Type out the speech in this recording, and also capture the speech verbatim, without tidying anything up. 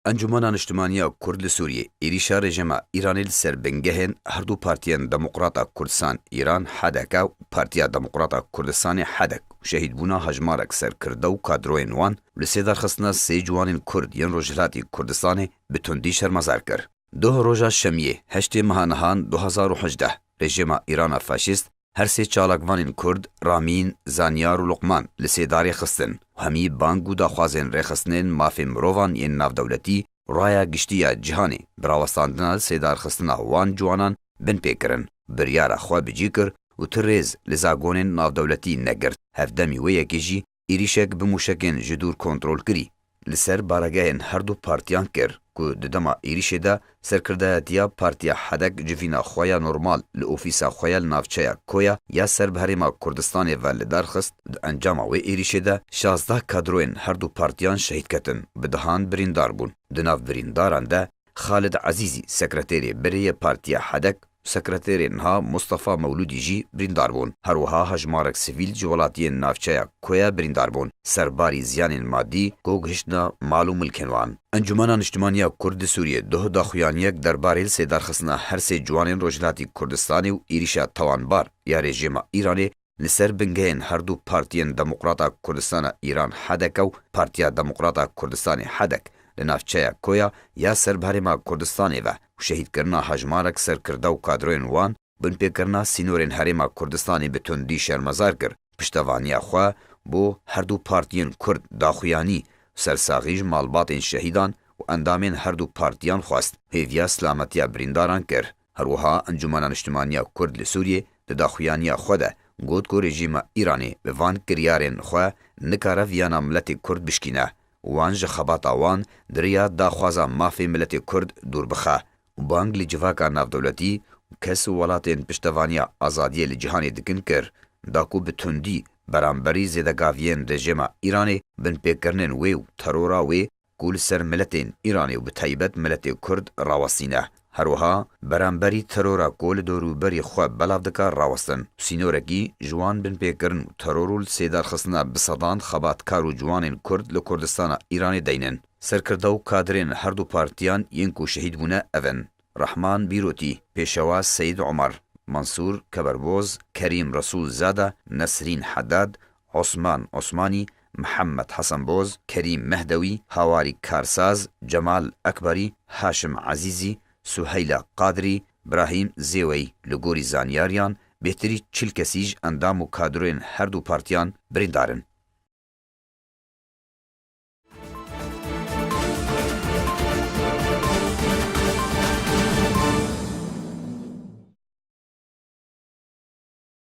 Encûmena Niştimaniya Kurd li Sûriyê êrîşa rejîma Îranê li ser bingehên her du partiyên Demokrata Kurdistan Îran, H D K, û Partiya Demokrata Kurdistanê, H D K, û şehîdbûna hejmarek serkirde û kadroyên wan û li sêdarxistina sê ciwanên Kurd yên Rojhilatî Kurdistanê bi tundî şermezar kir. Doh roja Şemiyê, heştê meha nihan du hazar û hejdeh, rejîma Îrana faşîst her sê çalakvanên Kurd, Ramîn, Zanyar û Luqman, li sêdarê xistin û hemî bang û daxwazên rêxistinên mafê mirovan yên navdewletî, raya giştî ya cîhanê bi rawestandina li sêdarxistina wan ciwanan binpê kirin, biryara xwe bi cî kir û tu rêz li zagonên navdewletî negirt. Hevdemî wê yekê jî êrîşek bi mûşekên ji dûr kontrolkirî li ser baregehên her du partiyan kir ku di dema êrîşê de serkirdayetiya Partiya Hedek civîna xwe ya normal li ofîsa xwe ya li navçeya Koya ya ser bi herêma Kurdistanê ve li dar xist. Di encama wê êrîşê de şazdeh kadroyên her du partiyan şehîd ketin, bi dehan birîndar bûn. Di nav birîndaran de Xalid Ezîzî, sekreterê berê yê Partiya Hedek, û sekreterê niha Mustafa Mewlûdî jî birîndar bûn. Her wiha hejmarek sivîl ji welatiyên navçeya Koya birîndar bûn, serbarî ziyanên madî ku gihiştina mal û milkên wan. Encûmena Niştimaniya Kurd li Sûriyê doh daxuyaniyek derbarê li sêdarxistina her sê ciwanên Rojhilatî Kurdistanê û êrîşa tawanbar ya rejîma Îranê li ser bingehên her du partiyên Demokrata Kurdistana Îran, H D K, û Partiya Demokrata Kurdistanê, H D K, li navçeya Koya ya ser bi herêma Kurdistanê ve û şehîdkirina hejmarek serkirde û kadroyên wan, binpêkirina sînorên herêma Kurdistanê bi tundî şermezar kir. Piştevaniya xwe bo her du partiyên Kurd daxuyanî, sersaxî ji malbatên şehîdan û endamên her du partiyan xwest, hêviya silametiya birîndaran kir. Her wiha Encûmena Niştimaniya Kurd li Sûriyê di daxuyaniya xwe de got ku rejîma Îranê bi van kiryarên xwe nikare viyana miletê Kurd bişkîne. Wan ji xebata wan di riya daxwaza mafê miletê Kurd dûr bixe û bang li civaka navdewletî û kes û welatên piştevaniya azadiyê li cîhanê dikin kir, da ku bi tundî beramberî zêdegaviyên rejîma Îranê, binpêkirinên wê û terora wê ku li ser miletên Îranê û bi taybet miletê Kurd rawestîne. Her wiha beramberî terora ku li dorûberî xwe belav dike rawestin. Sînorekî ji wan binpêkirin û teror û li sêdarxistina bi sedan xebatkar û ciwanên Kurd li Kurdistana Îranê deynin. Serkirde û kadrên her du partiyan yên ku şehîd bûne ev in: Rehman Bîrotî, Pêşewa Seyîd Omer, Mansûr Keberboz, Kerîm Resûlzade, Nesrîn Hedad, Osman Osmanî, Mihemed Hesenboz, Kerîm Mehdewî, Hawarî Karsaz, Cemal Ekberî, Haşim Ezîzî, Suheyla Qadrî, Brahîm Zêweyî. Li gorî zanyariyan, bêhtirî çil kesî ji endam û kadroyên her du partiyan birîndar in.